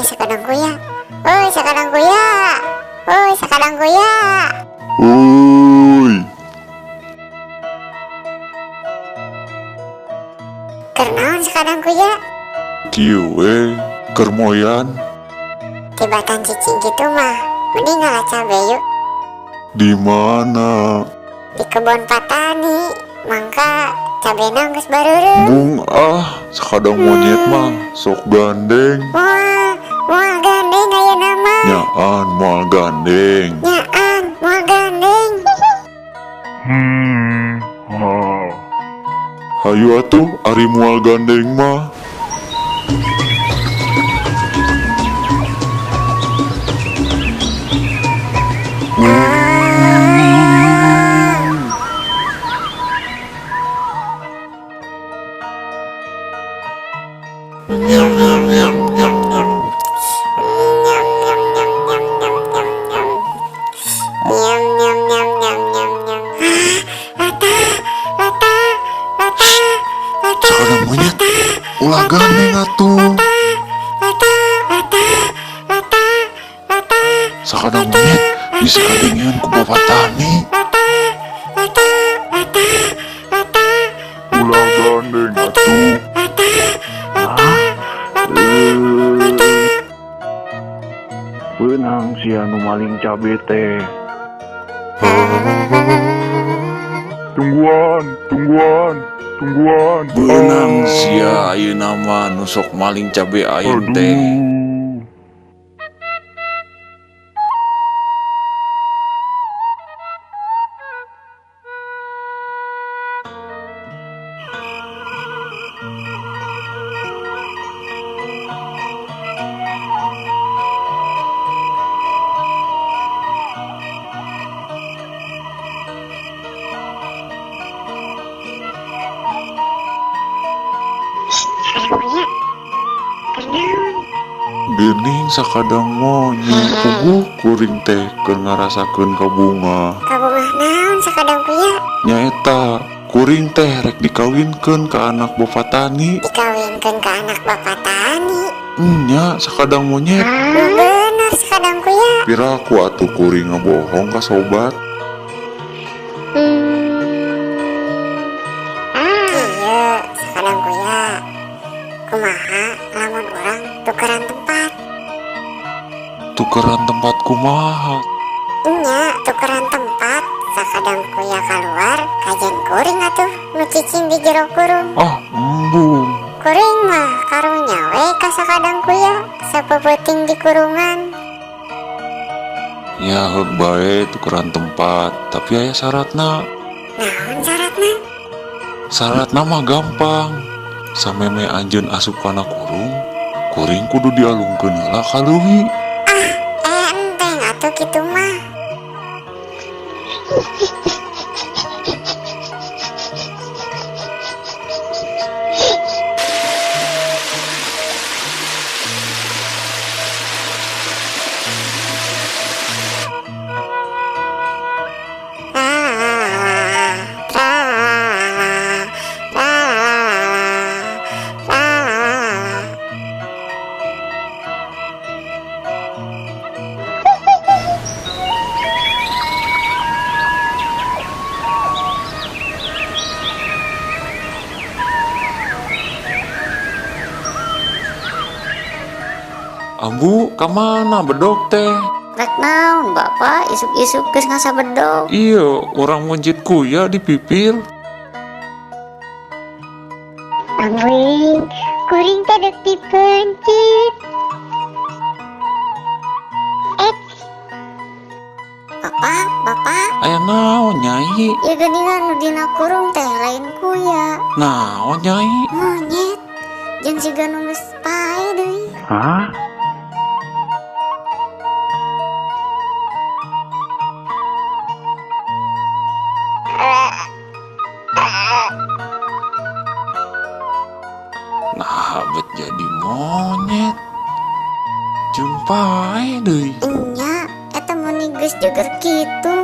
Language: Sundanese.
Sakadang kuya. Oi, sakadang kuya. Oi, sakadang kuya. Uy. Keur naon sakadang kuya? Kieu we, keur moyan. Tibatan cicing kitu mah, mending ngala cabe yuk. Di mana? Di kebon patani, mangka cabena geus bareureum. Bung ah, sakadang monyet mah sok gandeng. Moal, moal gandeng ayeuna mah. Nyaan moal gandeng. Nyaan moal gandeng. Hayu atuh ari moal gandeng mah. Nyam nyam nyam nyam nyam. Nyam nyam nyam nyam nyam nyam nyam. Nyam nyam nyam nyam nyam nyam. Rata, rata, rata, rata. Sakadang monyet, ulah gandeng atuh. Rata, rata, rata, rata. Sakadang monyet bisa kadengean ku bapak tani. Rata, rata, rata, rata. Ulah gandeng atuh. Rata, rata, rata, rata. Beunang sia nu maling cabe teh. Tungguan, tungguan, tungguan. Beunang sia ayeuna mah nu sok maling cabe aing teh. Geuning sakadang monyet puguh kuring teh keur ngarasakeun kabunga. Kabungah naon sakadang kuya? Nyaeta kuring teh rek dikawinkeun ka anak bapak tani. Dikawinkeun ka anak bapak tani? Nya sakadang monyet. Nu bener sakadang kuya. Piraku atuh kuring ngabohong ka sobat. Kieu sakadang kuya. Kumaha lamun urang tukeran tempat? Tukeran tempat kumaha? Nya, tukeran tempat. Sakadang kuya keluar, kajen kuring atuh nu cicing di jero kurung. Ah, embung. Kuring mah karunya we ka sakadang kuya, sapeupeting di kurungan. Ya heug bae tukeran tempat, tapi aya syaratna. Naon syaratna? Syaratna mah gampang. Sameme anjeun asup kana kurung, kuring kudu dialungkeun heula ka leuwi. Ah, enteng atuh kitu mah. Ambu, kamana bedog teh? Rek naon bapak, isuk-isuk geus ngasa bedog. Iya, orang monyet kuya di pipil. Ambuing, kuring teh dek dipencit. Bapak, bapak. Aya naon nyai? Ya geuningan nu dina kurung teh lain kuya. Naon nyai? Monyet, jeung siga nu geus pae deui. Hah? Nah, bet jadi monyet. Jeung pae deui. Nya, eta mun geus jeger kitu.